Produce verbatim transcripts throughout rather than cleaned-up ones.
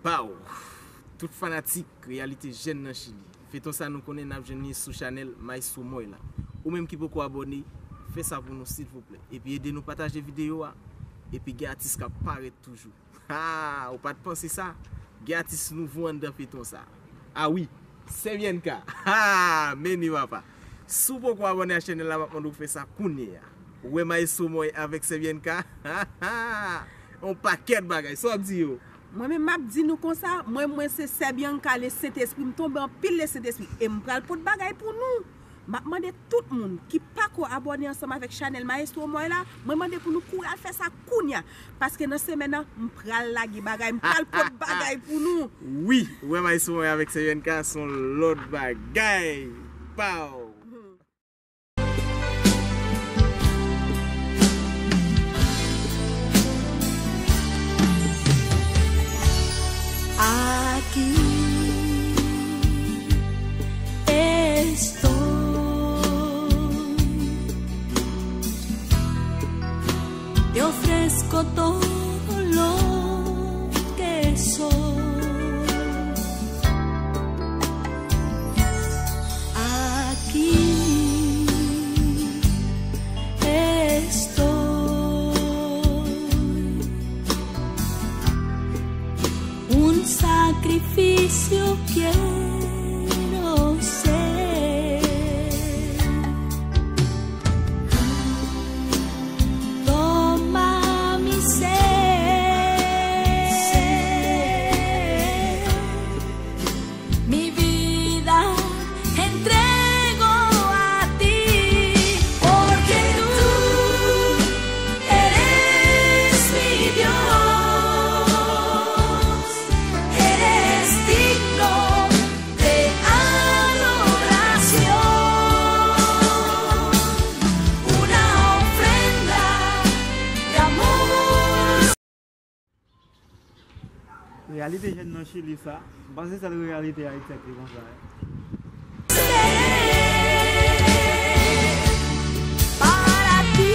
Pow! Tout fanatik Reyalite Jèn nan Chili. Feyton sa nou konnen n ap jwenn li sou chanèl Maestro Moy la. Ou menm ki poko abòne, fè sa pou nou silvouplè. Epi ede nou pataje videyo a. Epi gen atis k ap parèt toujou. Ha! Ou pa t panse sa? Gen atis nouvo anndan feyton sa. A wi, Sè Bianca. Ha! Men li papa. Si w poko abòne a chanèl la, m ap mande w fè sa kounye a. Ou wè Maestro Moy avèk Sè Bianca? Ha, ha! On pakèt bagay. Sa w ap di yo? Mwen menm m ap di nou konsa, mwen, mwen se Sè Bianca, le Sentespri, m tonbe anpil le Sentespri. E m pral pot bagay pou nou. M ap mande tout moun ki pako abòne ansanm avèk chanèl Maestro Moy la, mwen mande pou nou kouri al fè sa kounya. Paske nan semèn nan, m pral lage bagay, m pral pot bagay pou nou. Wi, ou wè Maestro Moy avèk Sè Bianca, se yon lòt bagay. Pow! Aquí estoy. Te ofrezco todo lo que soy. Aquí estoy. Un sacrificio quiero ser. Toma mi ser. Mi vida entrego a ti, porque tú eres mi Dios, eres digno de adoración, una ofrenda de amor. Reyalite jèn nan Chili sa, m panse sèl reyalite Ayiti ki konsa, wi. Para ti.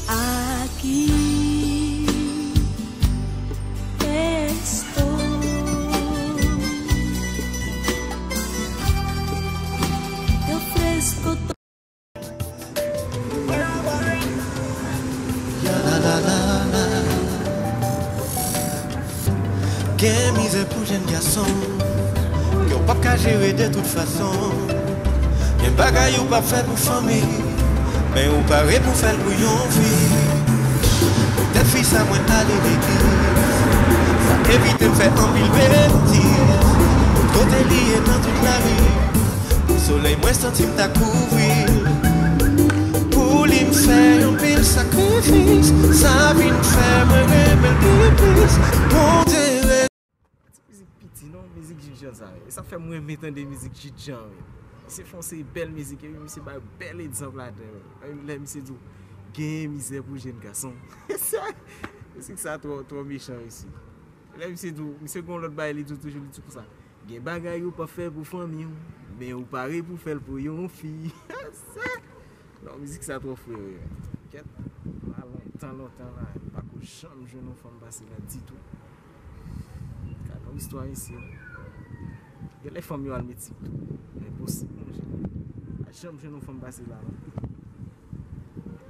Aquí estoy. Te ofrezco todo. Gen mizè pou jèn gason ke w p ap ka jere de tout fason. Gen bagay ou p ap fè pou fanmi, men ou pare pou fè l pou yon fi. Poutèt fi sa mwen ale legliz, sa evite m fè anpil betiz. Tout kote li ye nan tout lari, pou solèy mwen santi m ta kouvri l. Pou li m fè anpil sakrifis, sa vin fè mwen renmen l pi plis. Bondye. Ti mizik piti non, mizik Jude Jean sa, wi. E sa fè m renmen tande mizik Jude Jean, wi. Misye fè yon seri bèl mizik, epi misye bay bèl egzanp ladan, wi. Lè misye di w, gen mizè pou jèn gason. Mizik sa twò, twò mechan, mesye. Lè misye di w, misye gen yon lòt bagay, li di w toujou, li di w konsa. Gen bagay ou p ap fè pou fanmi w, men ou pare pou fè l pou yon fi. Non, mizik sa twò fre, wi. Kèt, la lontan, lontan la, m pako janm jwenn yon fanm pase la ditou. Gad yon istwa, mesye. Genlè fanm yo al Meksik tou. Enposib, monchè. Pa janm jwenn yon fanm pase la, non.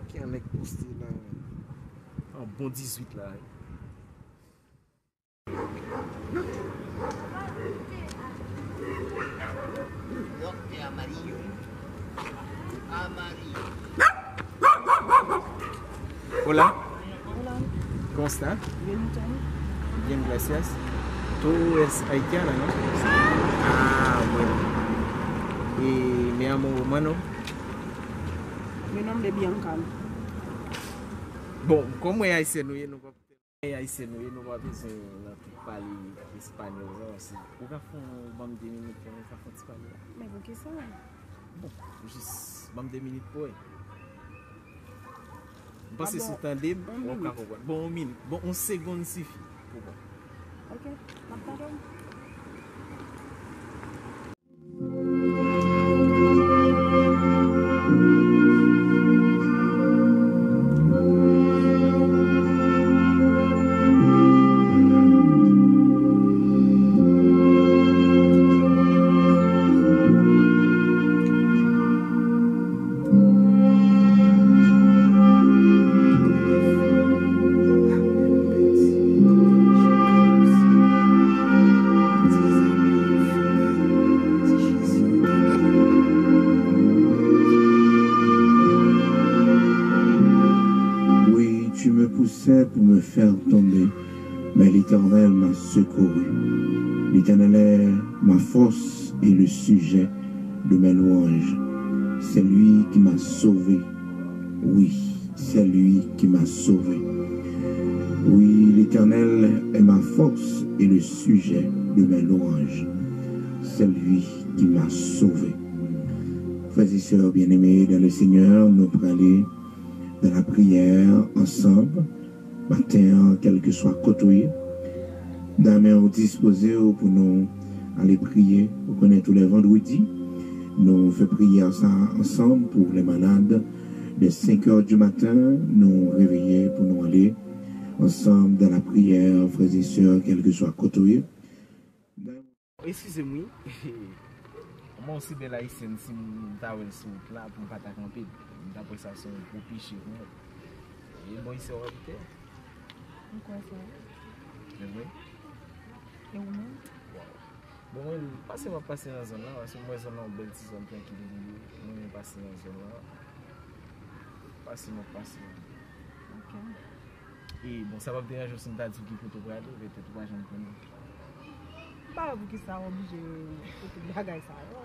Ki nèg poste la, menm? An bon dizuit la, wi. Hola. Hola. ¿Cómo está? Bien, ¿y tú? Bien, gracias. Tú eres haitiana, ¿no? Ah, bueno. Y mi amo humano. Mi nombre es Bianca. Bon, kòm mwen ayisyen nou ye, nou pa Ayisyen nou ye, nou pa bezwen nan tout pale espanyòl, non. Si ou ka fè yon, ban m de minit pou mwen ka fè yon ti pale la. Men poukisa? Bon, jis ban m de minit pou wè. M panse si w tande m, w ap ka konprann. Bon, yon minit. Bon, yon segonn sifi pou mwen. Ok, m ap tande w. Pour me faire tomber, mais l'Éternel m'a secouru. L'Éternel est ma force et le sujet de mes louanges. C'est lui qui m'a sauvé. Oui, c'est lui qui m'a sauvé. Oui, l'Éternel est ma force et le sujet de mes louanges. C'est lui qui m'a sauvé. Frères et sœurs bien-aimés dans le Seigneur, nou prale dans la prière ensemble. Maten an, kèlkeswa kote w ye, dame w dispoze w pou nou ale priye. Ou konnen tou lè vandredi, nou fè priyè sa ansanm pou lè malad. De cinq heures du matin, nou reveye pou nou ale ansanm dans la prière, frères et sœurs, kèlkeswa kote w ye. Eskize m wi. Mwen yon si bèl ayisyèn, si m ta wè l sou wout la, pou m pa ta kanpe l. M ta pran sa se yon gwo peche pou mwen. E bò isi w abite? M kwè sa wi. E vre? E ou menm? Waw. Bon, mwen, pase m ap pase nan zòn nan, paske m wè zòn nan yon bèl ti zòn trankil li ye. Mwen renmen pase nan zòn nan. Pase m ap pase. Ok. E, bon, sa p ap deranje w si m ta di w ki kote w prale, petèt ou pa janm konnen. M pa wè poukisa w oblije fè tout bagay sa yo.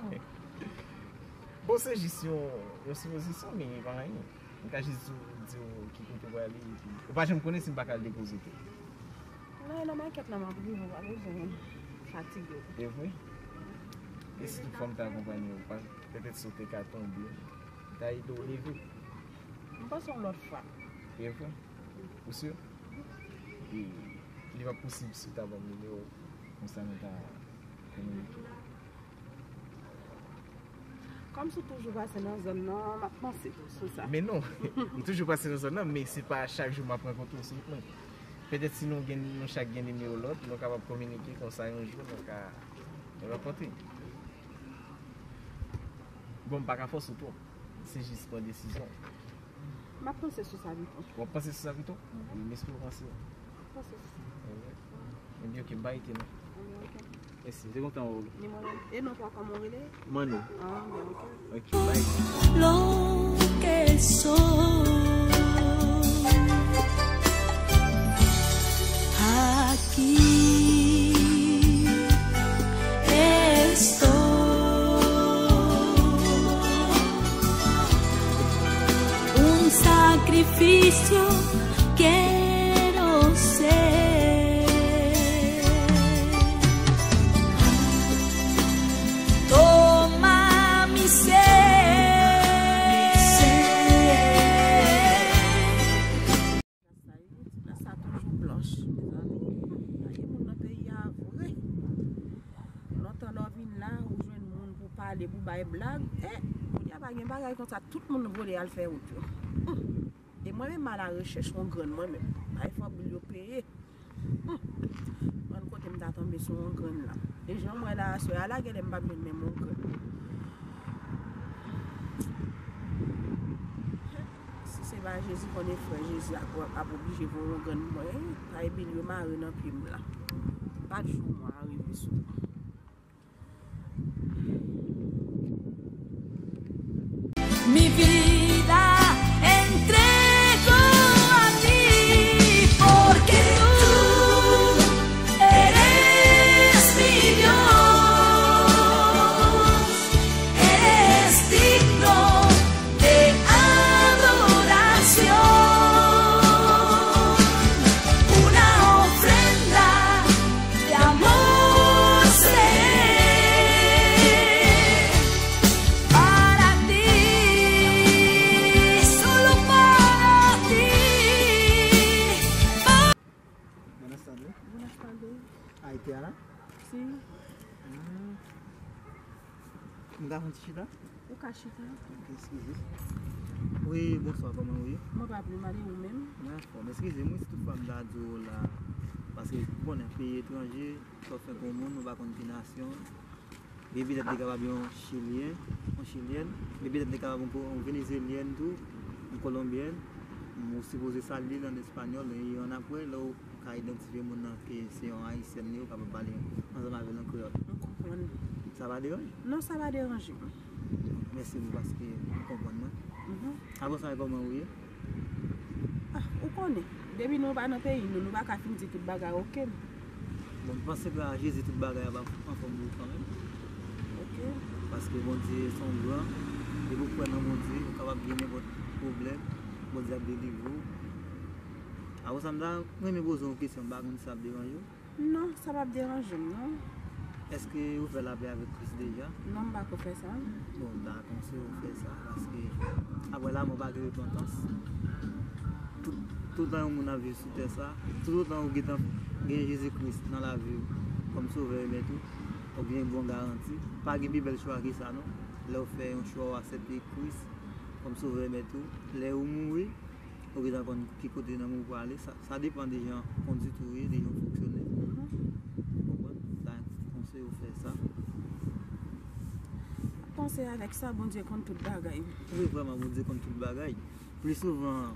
Bon, se jis yon, yon sipozisyon, men e pa anyen. M ka jis di w, di w ki kote w prale, epi ou pa janm konnen si m pa ka al depoze w tou. Non, e nan makèt la m ap rive, ou pa bezwen fatige w. E vre? E si tout fwa m ta akonpanye w, pa, petèt si w te ka tonbe, m ta ede w leve. M panse yon lòt fwa. E vre? Ou si? E li p ap posib si w ta ban m nimewo w, konsa nou ta kominike. Kòm si w toujou pase nan zòn nan, m ap panse tou sou sa. Men non, m toujou pase nan zòn nan, men se pa chak jou m ap rankontre w sou wout mwen. Petèt si nou gen, nou chak gen nimewo lòt, nou kapab kominike konsa yon jou, nou ka rankontre. Bon, m pa ka fòse w twòp. Se jis pran desizyon. M ap panse sou sa pito. W ap panse sou sa pito? Mhm. M espere w panse. M ap panse sou sa. Alright. Ebyen, ok, m pa rete non. Ebyen, ok. Mèsi, m te kontan wè w. Ni mwen menm. E non pa w kòman w rele? Mano. Ah, ebyen, ok. Ok, bye. Lo que soy. Aquí estoy. Un sacrificio quiero ser. Toma mi ser. Plas la, wi, ti plas la toujou blanch, mezanmi. Pa gen moun nan peyi a vre. Lontan lè w vin la, ou jwenn moun pou pale, pou bay blag. E, kounye a pa gen bagay konsa, tout moun vole al fè wout yo. Hum. E mwen menm m al arechèch yon grenn mwen menm. Bay fò bil yo peye. Hum. Bann kote m ta tonbe sou yon grenn la. E jan m wè la aswè a la, genlè m p ap jwenn menm yon grenn. Si se pa Jezi konnen frè Jezi ap, ap oblije voye yon grenn pou mwen, kay bil yo mare nan pye m la. Pat jou mwen a rive sou. Mi vida entrego a ti, porque tú eres mi Dios, eres digno de adoración, una ofrenda de amor seré para ti, solo para ti. Buenas tardes. Buenas tardes. Haitiana? Sí. Ah. M ka fè yon ti chita? Ou ka chita. Ok, eskize. Wi, bonswa, kòman w ye? Mwen pa pi mal, e ou menm? Mwen anfòm. Eskize m, wi, si tout fwa m ta di w la, paske, ou konnen, peyi etranje, sòt fè pou moun, nou pa konn ki nasyon. Gen petèt li kapab yon chilyen, yon chilyèn, gen petèt li kapab yon ko-, yon venezyelyèn tou, yon kolonbyèn. M sipoze salye l an espanyòl, e annapre, lè w ka idantifye moun nan ke se yon ayisyèn li ye, ou kapab pale ansanm avè l an kreyòl. M konprann. Sa pa deranje? Non, sa pa deranje m. Mèsi pou paske ou konprann mwen. Mhm. Avan sa, kòman ou ye? Ah, ou konnen, depi nou pa nan peyi nou, nou pa ka fin di tout bagay oke. Bon, m panse ke a Jezi tout bagay ap anfòm pou ou kanmenm. Oke. Paske Bondye se yon gran, depi ou kwè nan Bondye, ou kapab gen nenpòt pwoblèm, Bondye ap delivre w. Apre sa, m ta renmen poze w yon kesyon, m pa konn si sa ap deranje w. Non, sa p ap deranje m, non. Èske ou fè lapè avèk Kris deja? Non, m pako fè sa. Bon, m ta konseye w fè sa, paske apre lanmò pa gen repantans. Tout, toutan yon moun ap viv sou tè sa, toutotan ou gentan gen Jezi Kris nan lavi w kòm Sovè e Mèt ou, w ap gen bon garanti. Pa gen pi bèl chwa ke sa, non. Lè w fè yon chwa, w aksepte Kris kòm Sovè e Mèt ou, lè ou mouri, ou gentan konn ki kote nanm ou prale. Sa, sa depann de jan kondit ou ye, de jan w fonksyone. Ou konprann? M ta konseye w fè sa. Panse avèk sa, Bondye konn tout bagay. Wi, vrèman, Bondye konn tout bagay. Pli souvan,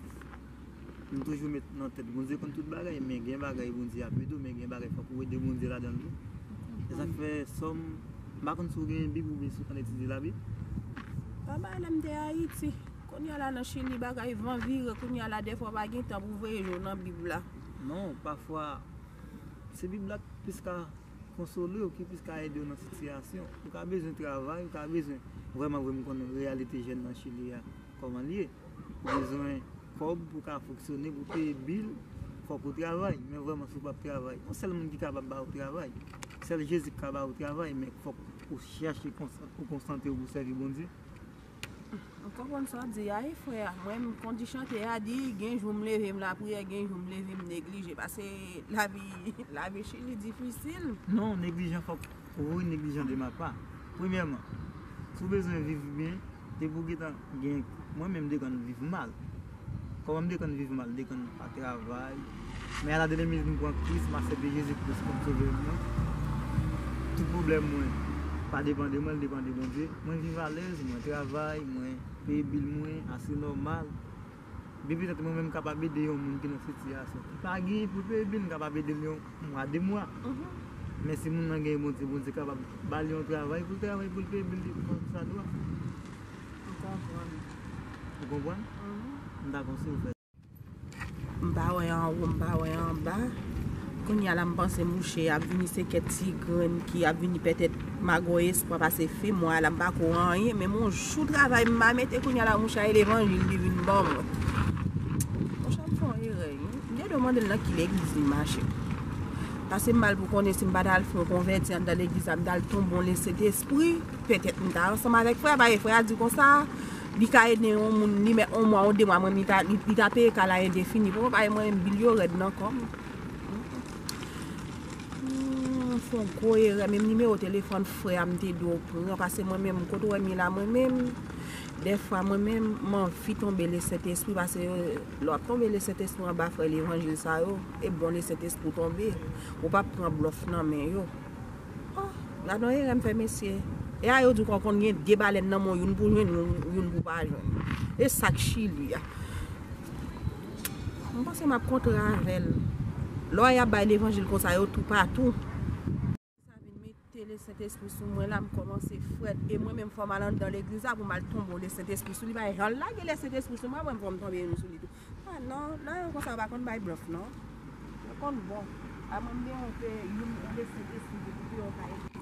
m toujou met nan tèt Bondye konn tout bagay, men gen bagay Bondye ap ede w, men gen bagay fòk ou ede Bondye ladan l tou. Se sa k fè sòm, m pa konn si w gen Bib oubyen si w konn etidye Labib. Papa, lè m te Ayiti, kounye a la nan Chili, bagay van vire, kounye a la, dèfwa w pa gen tan pou w voye je w nan Bib la. Non, pafwa, se Bib la k plis ka konsole w, ki plis ka ede w nan sitiyasyon. Ou ka bezwen travay, ou ka bezwen vrèman, vrèman konn reyalite jèn nan Chili a, kòman l ye. Ou bezwen kòb pou w ka fonksyone, pou w peye bil, fòk ou travay. Men vrèman, si w p ap travay, yon sèl moun ki kapab ba w travay, sèl Jezi ki ka ba w travay, men fòk ou chache konsan-, ou konsantre w pou w sèvi Bondye. M konprann sa w ap di a, wi, frè. Mwen menm, kon di chante a di, gen jou m leve m lapriyè, gen jou m leve m neglije. Paske lavi, lavi Chili difisil. Non, neglijan fòk ou vin neglijan de ma pa. Premyèman, si w bezwen viv byen, depi w gentan gen, mwen menm m te konn viv mal. Kòman m te konn viv mal, m te konn pa travay. Men aladènye minit m pran Kris, m aksepte Jezi Kris kòm Sovè m nan. Tout pwoblèm mwen pa depann de mwen, l depann de Bondye. Mwen viv alèz, mwen travay, mwen peye bil mwen ase nòmal. Byen petèt mwen menm m kapab ede yon moun ki nan sitiyasyon ki pa genyen pou l peye bil, m kapab ede l yon mwa, de mwa. Men si moun nan genyen Bondye, Bondye kapab ba l yon travay pou l travay, pou l peye bil li kòm sa dwa. M konprann. Ou konprann? M ta konseye w fè. M pa wè anwo, m pa wè anba. Kounye a la, m panse mouche ap vini se kèk ti grenn ki ap vini pètèt magoye espwa, pase fen mwa a la, m pa ko anyen, men m yon jou travay m pa mete, kounye a la, mouche a e levanjil li vin ban mwen. Monchè, m fè yon erè, wi. M te dwe mande l nan ki legliz li mache. Pase m mal pou konnen si m pa t al fè yon konvèti anndan legliz la, m t al tonbe yon Lesentespri, petèt m ta ansanm avèk frè a, paske frè a di konsa, li ka ede yon moun, li mèt yon mwa ou de mwa, mwen, li ta, li, li ta peye ka la endefini. Pou mwen, paske mwen menm, bil yo rèd nan kò m. Hmm, m fè yon gwo erè, menm nimewo telefòn frè a m te dwe w pran, paske mwen menm, kote w wè m ye la, mwen menm, dèfwa mwen menm, m anvi tonbe Lesentespri, paske lè w ap tonbe Lesentespri anba frè levanjil sa yo, e bon Lesentespri w tonbe, ou p ap pran blòf nan men yo. Oh, gad yon erè m fè, mesye. E a yo di w konn gen de balèn nan men w, youn pou jwenn, youn, youn pou pa jwenn. E sa k Chili a. M panse m ap kontre avè l. Lè w y ap bay levanjil konsa, yo toupatou. Sa vin mete Lesentespri sou mwen la, m kòmanse frèt. E mwen menm, fò m al anndan legliz la pou m al tonbe yon Lesentespri sou li. Pa jan l lage Lesentespri sou mwen, mwen fò m tonbe youn sou li tou. Ah non, nan yon konsa yo pa konn bay blòf non. Yo konn bon. A mwen m gen yon pe, youn, yon Lesentespri ki koupe yon kay.